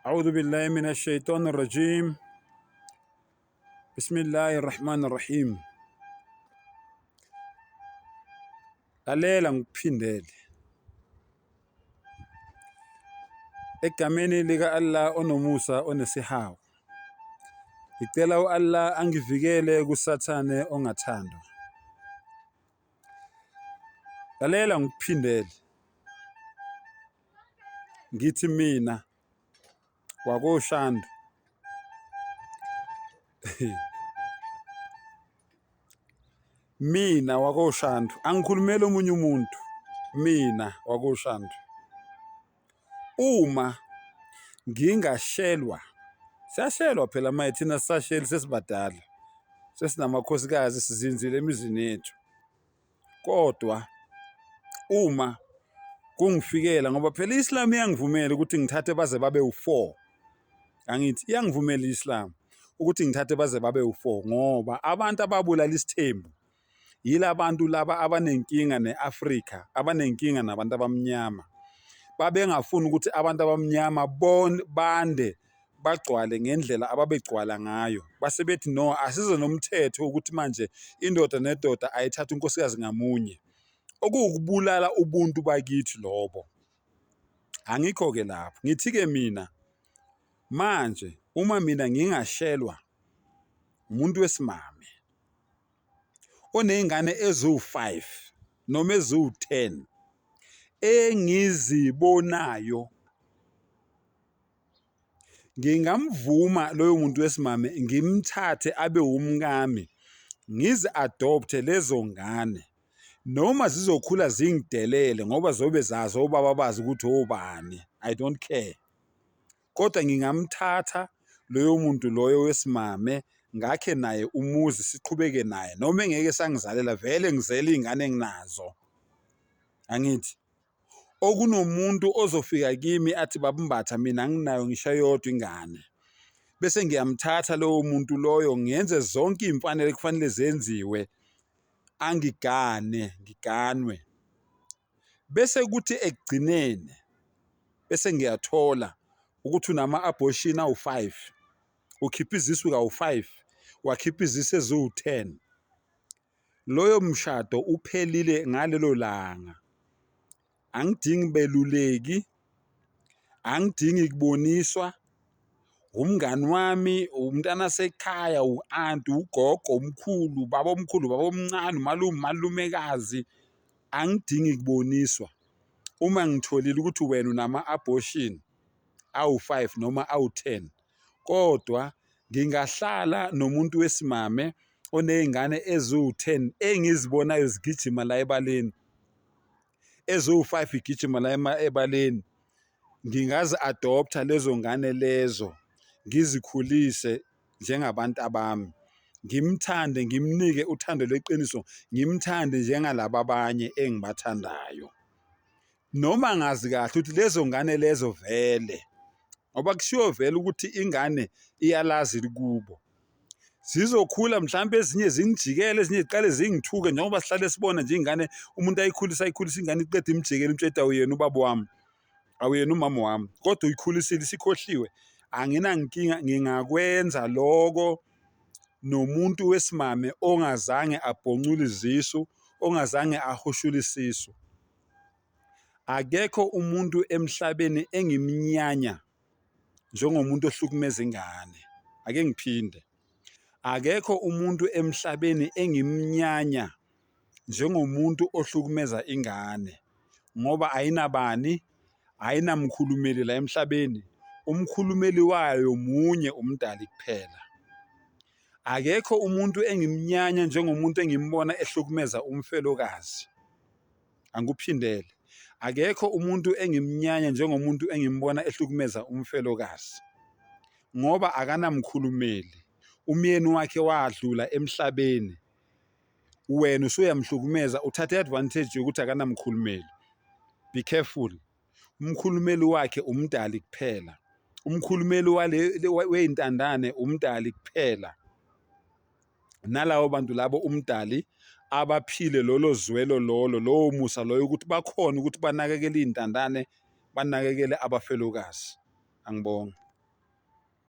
أعوذ بالله من الشيطان الرجيم بسم الله الرحمن الرحيم. Lalela ngikuphindele. Egameni lika Allah onomusa onesihawu. Ngicela u-Allah angivikele kuSathane ongathandwa. Lalela ngikuphindele. Ngithi mina wakoShandu mina wakoShandu angikhulumeli omunye umuntu mina wakoShandu uma ngingashelwa siyashelwa phela maye thina sisasheli sesibadala sesinamakhosikazi sizinzile emizini yethu. Kodwa uma kungifikela ngoba phela i-Islam iyangivumela ukuthi ngithathe baze babe u-four. Angithi iyangivumela i-Islam ukuthi ngithathe baze babe u-four ngoba abantu ababulala isithembu yila bantu laba abanenkinga ne-Afrika, abanenkinga nabantu abamnyama. Babengafuni ukuthi abantu abamnyama bande bagcwale ngendlela ababegcwala ngayo. Base bethi no, asize nomthetho ukuthi manje indoda nedoda ayithathe unkosikazi ngamunye. Okuwukubulala ubuntu bakithi lobo. Angikho-ke lapho. Ngithi-ke mina manje uma mina ngingashelwa umuntu wesimame oney'ngane eziwu-five noma eziwu-ten engizibonayo. Ngingamvuma loyo muntu wesimame ngimthathe abe wumkami, ngizi-adopt-e lezo ngane. Noma zizokhula zingidelele ngoba zobe zazi obaba bazi ukuthi obani, I don't care. Kodwa ngingamthatha loyo muntu loyo wesimame ngakhe naye umuzi siqhubeke naye noma engeke esangizalela vele ngizele iy'ngane enginazo. Angithi? Okunomuntu ozofika kimi athi baba Mbatha mina anginayo ngisho eyodwa ingane. Bese ngiyamthatha lowo muntu loyo ngenze zonke iy'mfanelo ekufanele zenziwe, angigane, ngiganwe. Bese kuthi ekugcineni bese ngiyathola ukuthi unama-abortion awu-five, ukhipha izisu kawu-five, wakhipha izisu eziwu-ten. Loyo mshado uphelile ngalelo langa. Angidingi beluleki, angidingi kuboniswa, umngani wami, umntana wasekhaya, u-anti, ugogo, umkhulu, ubabomkhulu, ubabomncane, umalume, umalumekazi, angidingi kuboniswa. Uma ngitholile ukuthi wena unama-abortion awu-five noma awu-ten, kodwa ngingahlala nomuntu wesimame oney'ngane eziwu-ten engizibonayo zigijima la ebaleni, eziwu-five igijima la ebaleni. Ngingazi-adopt-a lezo ngane lezo ngizikhulise njengabantu abami. Ngimthande, ngimnike uthando lweqiniso, ngimthande njengalaba abanye engibathandayo. Noma ngazi kahle ukuthi lezo ngane lezo vele ngoba kushiwo vele ukuthi ingane iyalazi kubo. Zizokhula mhlampe ezinye zingijikele, ezinye ziqale zingithuke njengoba sihlale sibona nje ingane umuntu ayikhulise ayikhulise ingane iqede imjikele imtshele awuyena ubaba wami, awuyena umama wami, kodwa uyikhulisile isikhohliwe. Anginankinga ngingakwenza loko nomuntu wesimame ongazange abhoncule izisu, ongazange ahushule isisu. Akekho umuntu emhlabeni engimnyanya njengomuntu ohlukumeza ingane. Ake ngiphinde, akekho umuntu emhlabeni engimnyanya njengomuntu ohlukumeza ingane ngoba ayinabani, ayinamkhulumeli la emhlabeni. Umkhulumeli wayo munye uMdali kuphela. Akekho umuntu engimnyanya njengomuntu engimbona ehlukumeza umfelokazi. Angikuphindele. Akekho umuntu engimnyanya njengomuntu engimbona ehlukumeza umfelokazi. Ngoba akanamkhulumeli. Umyeni wakhe wadlula emhlabeni. Wena usuyamhlukumeza uthatha i-advantage yokuthi akanamkhulumeli. Be careful. Umkhulumeli wakhe uMdali kuphela. Umkhulumeli wale wey'ntandane uMdali kuphela. Nalabo bantu labo uMdali abaphile lolo zwelo lolo, lowo musa loyo ukuthi bakhone ukuthi banakekele iy'ntandane, banakekele abafelokazi. Angibonge.